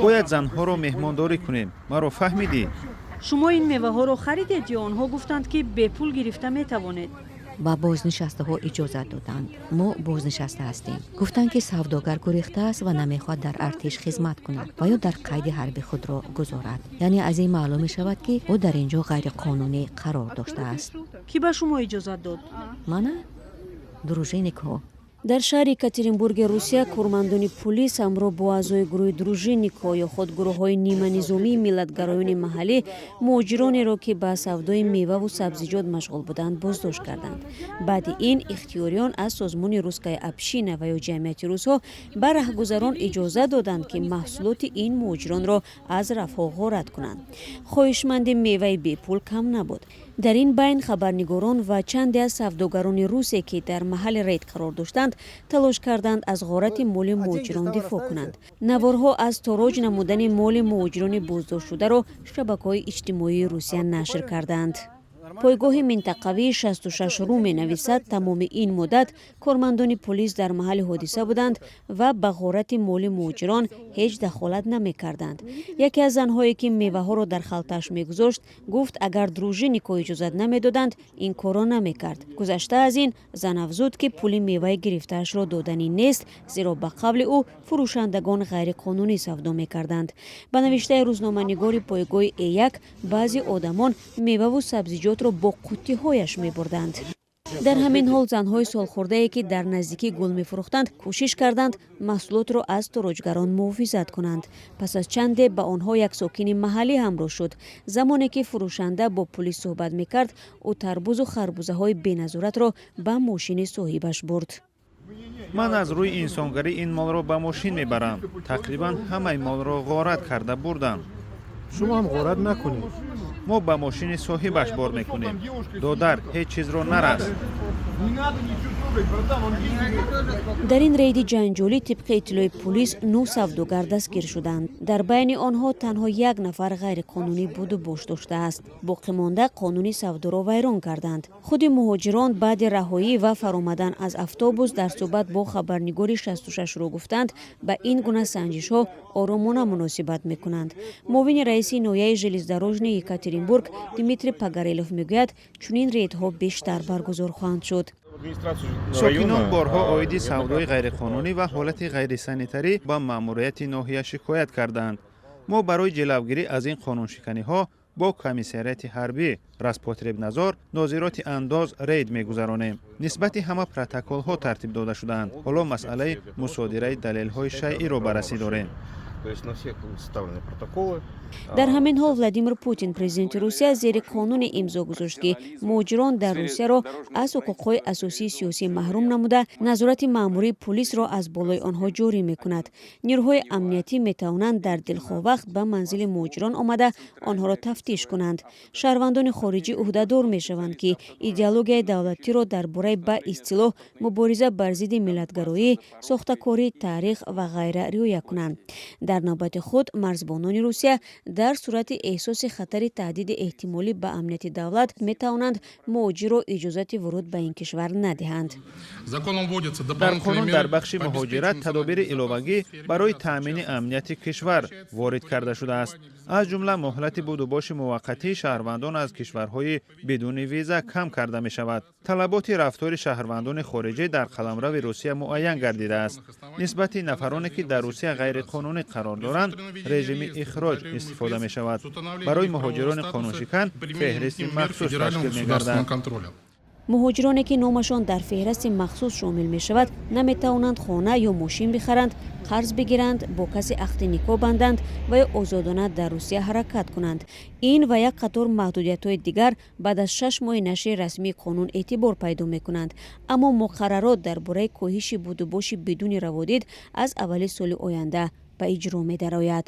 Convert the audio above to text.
Бояд занҳоро меҳмондорӣ кунем, маро фаҳмидӣ? Шумо ин меваҳоро харидед ё онҳо гуфтанд, ки бепул гирифта метавонед? Ба бознишастаҳо иҷозат доданд. Мо бознишаста ҳастем. Гуфтанд, ки савдогар гурехтааст ва намехоҳад дар артиш хизмат кунад ва ё дар қайди ҳарби худро гузорад. Яъне аз ин маълум мешавад, ки ӯ дар ин ҷо ғайриқонунӣ қарор доштааст. Кӣ ба шумо иҷозат дод? Мана дружинникҳо. Дар шаҳри Екатеринбурги Русия кормандони пулис ҳамроҳ бо аъзои гурӯҳи дружинникҳо ё худ гурӯҳҳои ниманизомии миллатгароёни маҳаллӣ муҳоҷиронеро, ки ба савдои меваву сабзиҷот машғул буданд, боздошт карданд. Баъди ин ихтиёриён аз созмони «Русская община» ва ё ҷамъияти русҳо ба раҳгузарон иҷозат доданд, ки маҳсулоти ин муҳоҷиронро аз рафҳо ғорат кунанд. Хоҳишманди меваи бепул кам набуд. Дар ин байн хабарнигорон ва чанде аз савдогарони русе, ки дар маҳалли рейд қарор доштанд, талош карданд, аз ғорати моли муҳоҷирон дифоъ кунанд. Наворҳо аз тороҷ намудани моли муҳоҷирони боздоштшударо шабакаҳои иҷтимоии Русия нашр карданд. Пойгоҳи минтақавии 66 ру менависад, тамоми ин муддат кормандони полис дар маҳалли ҳодиса буданд ва ба ғорати моли муҳоҷирон ҳеҷ дахолат намекарданд. Яке аз занҳое, ки меваҳоро дар халтааш мегузошт, гуфт, агар дружинникҳо иҷозат намедоданд, ин корро намекард. Гузашта аз ин, зан афзуд, ки пули меваи гирифтаашро доданӣ нест, зеро ба қавли ӯ фурӯшандагон ғайриқонунӣ савдо мекарданд. Ба навиштаи рӯзноманигори пойгоҳи Э1, баъзе одамон меваву сабзиҷотро бо қуттиҳояш мебурданд. Дар ҳамин ҳол занҳои солхӯрдае, ки дар наздикӣ гул мефурӯхтанд, кӯшиш карданд, маҳсулотро аз тороҷгарон муҳофизат кунанд. Пас аз чанде ба онҳо як сокини маҳаллӣ ҳамроҳ шуд. Замоне ки фурӯшанда бо пулис суҳбат мекард, ӯ тарбузу харбузаҳои беназоратро ба мошини соҳибаш бурд. Ман аз рӯи инсонгарӣ ин молро ба мошин мебарам. Тақрибан ҳамаи молро ғорат карда бурдам. Шумо ҳам ғорат накунед. Мо ба мошини соҳибаш бор мекунем. Додар, ҳеҷ чизро нарас. Не надо ничего трогать, братан, он ездит. Дар ин рейди ҷанҷолӣ, тибқи иттилои пулис, нӯ савдогар дастгир шуданд. Дар байни онҳо танҳо як нафар ғайриқонунӣ буду бош доштааст. Боқимонда қонуни савдоро вайрон карданд. Худи муҳоҷирон баъди раҳоӣ ва фаромадан аз автобус дар суҳбат бо хабарнигори 66 ру гуфтанд, ба ин гуна санҷишҳо оромона муносибат мекунанд. Муовини раиси ноҳияи Железнодорожный Екатеринбург Дмитрий Погорелов мегӯяд, чунин рейдҳо бештар баргузор хоҳанд шуд. Сокинон борҳо оиди савдои ғайриқонунӣ ва ҳолати ғайрисанитарӣ ба маъмурияти ноҳия шикоят карданд. Мо барои ҷилавгирӣ аз ин қонуншиканиҳо бо комиссариати ҳарбӣ, Роспотребнадзор, нозироти андоз рейд мегузаронем. Нисбати ҳама протоколҳо тартиб дода шудаанд. Ҳоло масъалаи мусодираи далелҳои шайъиро баррасӣ дорем. То есть на всех составлены протоколы. Дар ҳамин ҳол Владимир Путин, президенти Русия, зери қонуне имзо гузошт, ки муҳоҷирон дар Русияро аз ҳуқуқҳои асосии сиёсӣ маҳрум намуда, назорати маъмурии пулисро аз болои онҳо ҷорӣ мекунад. Нирӯҳои амниятӣ метавонанд дар дилхоҳ вақт ба манзили муҳоҷирон омада, онҳоро тафтиш кунанд. Шаҳрвандони хориҷӣ ӯҳдадор мешаванд, ки идеологияи давлатиро дар бораи ба истилоҳ мубориза бар зидди миллатгароӣ, сохтакории таърих ва ғайра риоя кунанд. Дар навбати худ марзбонони Русия дар сурати эҳсоси хатари таҳдиди эҳтимолӣ ба амнияти давлат метавонанд муҳоҷирро иҷозати вуруд ба ин кишвар надиҳанд. Дар қонун дар бахши муҳоҷират тадобири иловагӣ барои таъмини амнияти кишвар ворид карда шудааст. Аз ҷумла муҳлати будубоши муваққатии шаҳрвандон аз кишварҳои бидуни виза кам карда мешавад. Талаботи рафтори шаҳрвандони хориҷӣ дар қаламрави Русия муайян гардидааст. Нисбати нафароне, ки дар Русия ғайриқонунӣ қарор доранд, режими ихроҷ истифода мешавад. Барои муҳоҷирони қонуншикан феҳристи махсус ташкил мегардад. Муҳоҷироне, ки номашон дар феҳристи махсус шомил мешавад, наметавонанд хона ё мошин бихаранд, қарз бигиранд, бо касе ақди никоҳ банданд ва ё озодона дар Русия ҳаракат кунанд. Ин ва як қатор маҳдудиятҳои дигар баъд аз 6 моҳи нашри расмии қонун эътибор пайдо мекунанд. Аммо муқаррарот дар бораи коҳиши будубоши бидуни раводид аз аввали соли оянда ба иҷро медарояд.